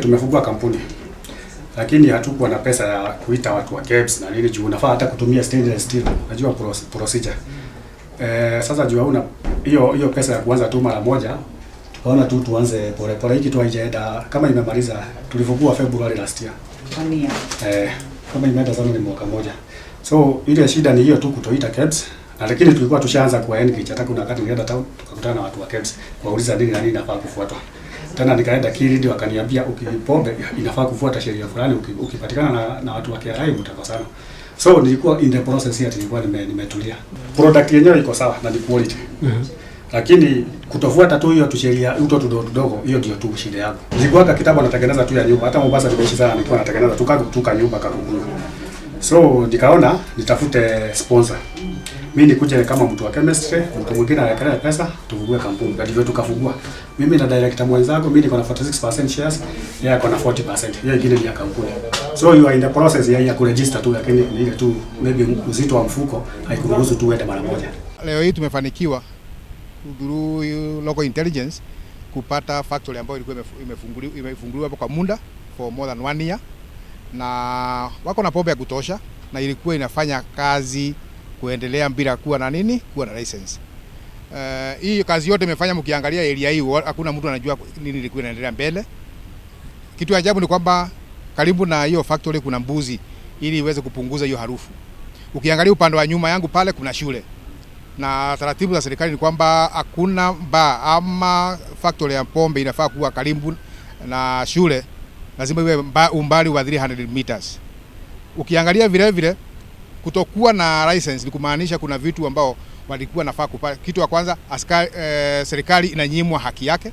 Tumefungua kampuni lakini hatukuwa na pesa ya kuita watu wa KEBS na nini, juu unafaa hata kutumia stainless steel, unajua procedure. Sasa juu hauna hiyo hiyo pesa ya kuanza tu mara moja, tukaona tu tuanze pole pole. Hiki kitu haijaenda kama imemaliza, tulifungua February last year. One year. Kama imeenda sana ni mwaka moja. So ile shida ni hiyo tu kutoita KEBS. Na lakini tulikuwa tushaanza kuwa engage, hata kuna wakati nilienda town tukakutana na watu wa KEBS kuwauliza nini na nini inafaa kufuatwa. Tena nikaenda Kirindi wakaniambia ukipombe inafaa kufuata sheria fulani, ukipatikana na watu wa KRA mtakosana. So nilikuwa in the process here, nilikuwa nimetulia. Product yenyewe iko sawa na ni quality. Lakini kutofuata tu hiyo tu sheria, uto tudogo tudogo, hiyo ndio tu shida yangu. Nilikuwa kitambo natengeneza tu ya nyumba, hata Mombasa nimeishi sana nilikuwa natengeneza tu kakutuka nyumba kakukunywa. So nikaona nitafute sponsor. Mimi nikuje kama mtu wa chemistry, mtu mwingine awekelee pesa, tufungue kampuni. Na ndivyo tukafungua. Mimi na director mwenzangu, mimi niko na 46% shares, yeye ako na 40%. Hiyo ingine ni ya kampuni. So you are in the process ya kuregister tu, lakini ni ile tu maybe uzito wa mfuko haikuruhusu tu uende mara moja. Leo hii tumefanikiwa through local intelligence kupata factory ambayo ilikuwa imefunguliwa hapo kwa muda for more than one year, na wako na pombe ya kutosha, na ilikuwa inafanya kazi kuendelea bila kuwa na nini, kuwa na license. Hii kazi yote imefanya, mkiangalia area hii hakuna mtu anajua nini ilikuwa inaendelea mbele. Kitu ajabu ni kwamba karibu na hiyo factory kuna mbuzi ili iweze kupunguza hiyo harufu. Ukiangalia upande wa nyuma yangu pale kuna shule na taratibu za serikali ni kwamba hakuna bar ama factory ya pombe inafaa kuwa karibu na shule, lazima iwe umbali wa 300 meters. Ukiangalia vile vile kutokuwa na license ni kumaanisha kuna vitu ambao walikuwa nafaa kupata. Kitu ya kwanza askari, serikali inanyimwa haki yake,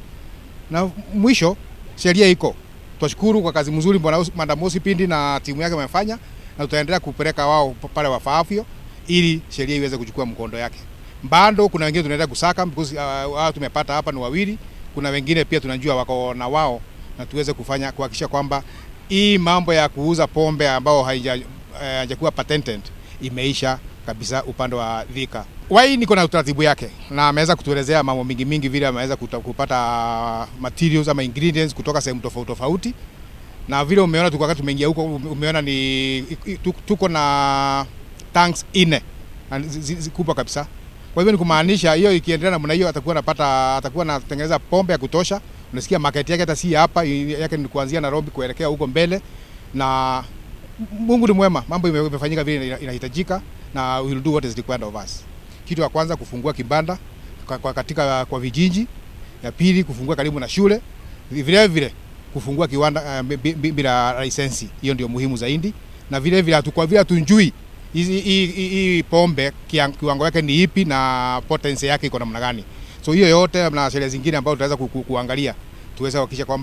na mwisho sheria iko. Twashukuru kwa kazi mzuri Bwana Madam Pindi na timu yake wamefanya, na tutaendelea kupeleka wao pale wafaavyo ili sheria iweze kuchukua mkondo yake. Bado kuna wengine tunaendelea kusaka because wao tumepata hapa ni wawili, kuna wengine pia tunajua wako na wao, na tuweze kufanya kuhakikisha kwamba hii mambo ya kuuza pombe ambao haijakuwa patented imeisha kabisa upande wa Thika. Wai niko na utaratibu yake na ameweza kutuelezea mambo mingi mingi vile ameweza kupata materials ama ingredients kutoka sehemu tofauti tofauti, na vile umeona tuko wakati tumeingia huko, umeona ni tuko na tanks nne kubwa kabisa. Kwa hivyo ni kumaanisha hiyo ikiendelea namna hiyo atakuwa anapata atakuwa anatengeneza pombe ya kutosha. Unasikia market yake hata si hapa, yake ni kuanzia Nairobi kuelekea huko mbele, na Mungu ni mwema, mambo imefanyika vile inahitajika na we will do what is required of us. Kitu ya kwanza kufungua kibanda kwa katika kwa vijiji, ya pili kufungua karibu na shule, vile vile kufungua kiwanda bila lisensi, hiyo ndio muhimu zaidi, na vile vile kwa vile hatujui hizi hii pombe kiwango yake ni ipi na potency yake iko namna gani. So hiyo yote na sheria zingine ambazo tutaweza kuangalia tuweze kuhakikisha kwamba